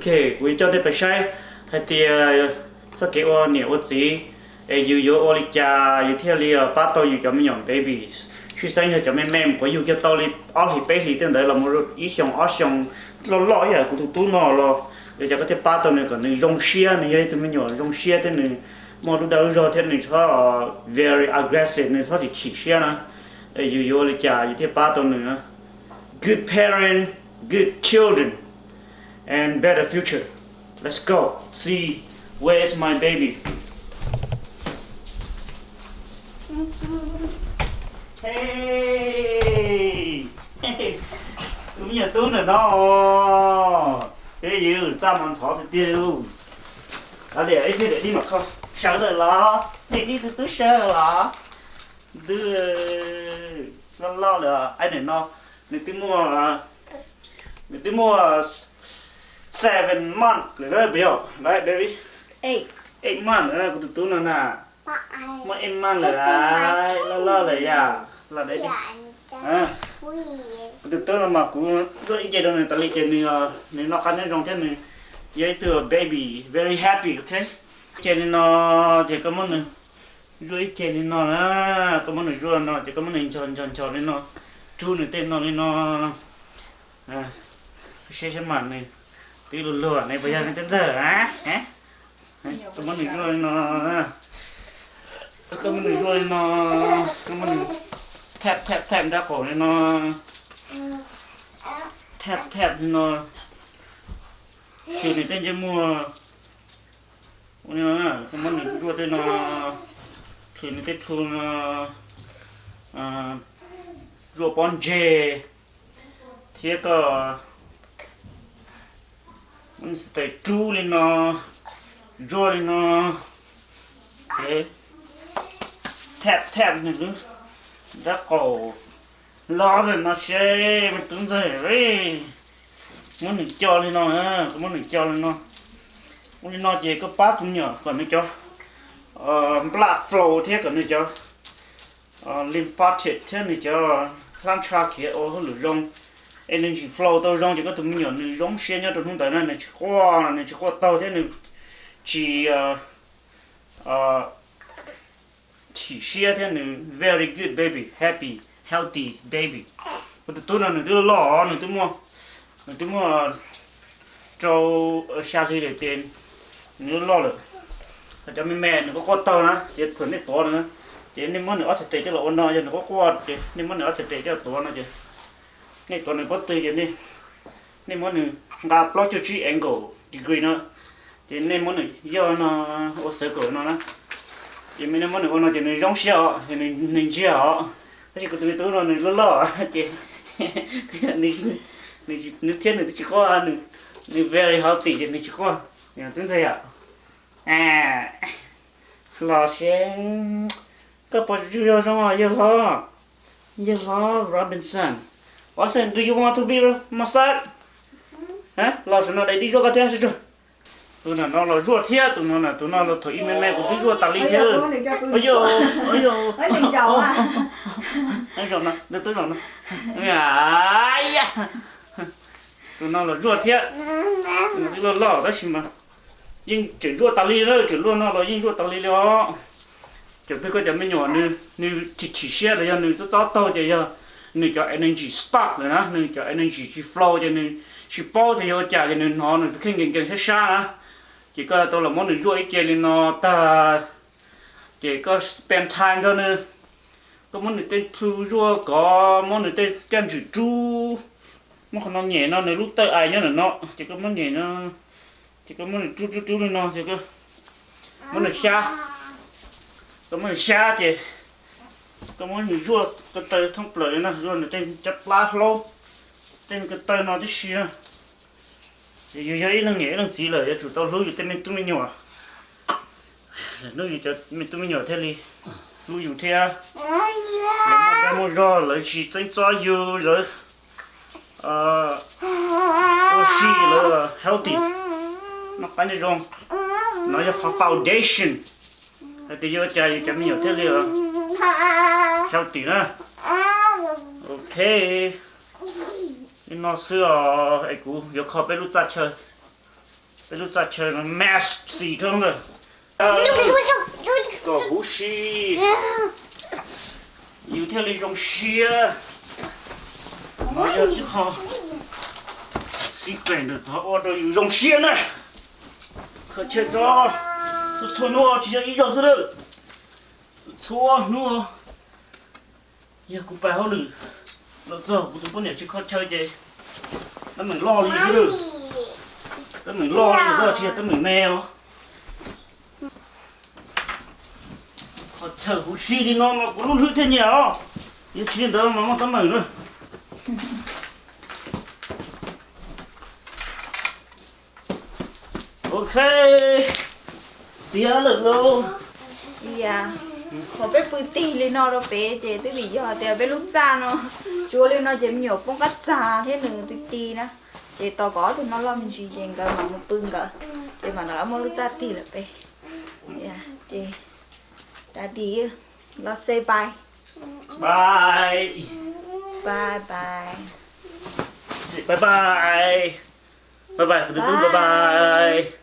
Ok, kuv yuav coj nej pais saib hais tias txoj kev ua niam ua txiv es yus yuav ua li cas yus thiaj li pab tau yus cov me nyuam babies, tshwj xeeb yog cov me me mus qhuav yug kiag tau li ob hlis peb hlis tej ntawd los mus ib xyoos ob xyoos loj loj ib yam kuv tus tub no los, yog cas koj thiaj pab tau nws kom nws zoo siab, nws yog ib tug me nyuam zoo siab thiab nws muaj lub dag lub zog thiab nws txhob very aggressive, nws txhob chim chim siab na. Yus yuav ua li cas yus thiaj pab tau nws? Good parent, good children, and better future. Let's go. See, where is my baby? Hey, tus me nyuam tub ntawm no, peb yus txaj mas ntxhov tiag tiag li. Ib pliag daim di mam kho. Sawv lawm los? Nej ib tug tub sawv los? Twb loj loj lawm, ib nim no nws twb muaj, nws twb muaj seven month lawm, puas yog? Right, baby? Eight month lawm, kuv tus tub no na. Muaj eight month lawm, loj loj lawm yom. Los, kuv tus tub no mas kuv zuaj ib ce rau nws tas li ces nws, nws noj qab nyob zoo thiab nws yog ib tug baby very happy, ok. Ib ce li no ces koj muab nws zuaj ib ce li no na, koj muab nws zuaj no ces koj muab nws nchos nchos nchos li no, rub nws tej no li no. Siab siab mas nws twb luag luag ne, puas yog nws twb ntxawg na? Koj muab nws zuaj li no, koj muab nws zuaj li no, koj muab nws thaj thaj thaj nrab qaum li no, thaj thaj li no, plhws nws tej ntsej muag. Ua li no, koj muab nws zuaj tej no, plhws nws tej plhu no, zuaj pob ntseg, thiab koj muab nws xav tais rub li no, zuaj li no, thaj thaj nws lub nrab qaum los li no seb me tub ntxawg. Muab nws co li no, koj muab nws co li no. Ua li no ces koj pab tus me nyuam kom nws cov blood flow thiab kom nws cov lymphatic thiab nws cov hlab ntsha khiav ua hauj lwm zoo, energy flow tau zoo ces koj tus me nyuam nws zoo siab nyob rau hnub ntawd na, nws tsis quaj, nws tsis quaj taug thiab nws tsis chim siab thiab nws very good baby, happy, healthy baby. Kuv tus tub no nws twb loj, nws twb muaj, nws twb muaj rau xya hli lawm ces nws loj lawm. Ho cov me me nws quaj quaj taug na ces thaum nej tuav na, ces nej muab nws ob txhais tes coj los ua no, yog nws quaj quaj ces nej muab nws ob txhais tes coj los tuav no ces nej tuav nws pob tw ces nej muab nws nqa plaub caug tsib angle degree no, ces nej muab nws yog no ua circle no na. Ces nej muab nws ua no ces nws zoo siab os, nws ntsiag os. Tab sis kuv tus me tub no nws loj loj ces nws thiab nws twb tsis quaj, nws very healthy ces nws tsis quaj. Twb ntxawg yom. Los seb, koj puas yog zoo, yawg hlob, yawg hlob Robinson? What's it, do you want to be massage? Los saum no daim di zuaj koj thiab. Tus no los zuaj thiab, tus no, tus no los thaum ub me me kuv twb zuaj tas li thiab. Ua yog, ua yog. Zaum no, zaum no. Tus no los zuaj thiab. Tus no twb loj loj tab sis mas yeej tseem zuaj tas li, tseem luaj no los yeej zuaj tas li li os. Thaum twg koj cov me nyuam nws chim chim siab los yog nws txob txob taug ces yog nws cov energy stuck lawm na, nws cov energy tsis flow ces nws tsis paub tias yuav ua cas ces nws hnov nws tus kheej nkees nkees sab sab na. Ces koj tau los muab nws zuaj ib ce li no tag, ces koj spend time nrog nws. Koj muab nws tej plhu zuaj kov, muab nws tej caj ntswm rub, muab qhov no nyem no, nws lub tawj ais nyob ntawm no, ces koj muab nyem no, ces koj muab nws rub rub rub li no, ces koj muab nws xyab, koj muab nws xyab ces koj muab nws zuaj ko taw thoob plaws li no, zuaj nws tej cov plab hlaub, tej ko taw no tib si na. Ces yus yog ib leej niam ib leej txiv lawm yuav tsum tau hlub yus tej me tub me nyuam. Hlub yus cov me tub me nyuam thiaj li hlub yus thiab. Lawv muaj dag muaj zog, lawv tsis txeeb txob yus, lawv ua si, lawv healthy, noj qab nyob zoo. No yog qhov foundation hais tias yuav ua cas yus cov me nyuam thiaj li healthy na. Ok, li no xwb os, es kuv yuav kho peb lub txaj chaw. Peb lub txaj chaw no messy rau na. Kom huv si, yus thiaj li zoo siab. No yog ib qho secret ntawm qhov ua rau yus zoo siab na. Khaws chaw tso, txhua txhua hnub tsis yog ib zaug xwb lawm. Txhua hnub yog kuv pab hauj lwm los txog kuv tus poj niam tsis kho chaw ces teeb meem loj li xwb. Teeb meem loj li xwb, tsis yog teeb meem me os. Qhov chaw huv si li no mas kuv lub hlwb thiaj nyiam os. Yog tsis li ntawd mas muaj teeb meem na. Ok, tiav lawm lauj. Qhov peb pw tig li no rau pem ces twb vim yog tias peb lub txaj no tsuas li no ces me nyuam poob qab txag thiab nws ti ti na. Ces tos kom ob tug no loj me ntsis ces nkawd mam mus pw nkawd. Ces mam rov qab muab lub txaj tig lawm pem. Ces daddy los say bye. Bye. Bye bye. Bye bye. Bye bye, kuv tus tub, bye bye.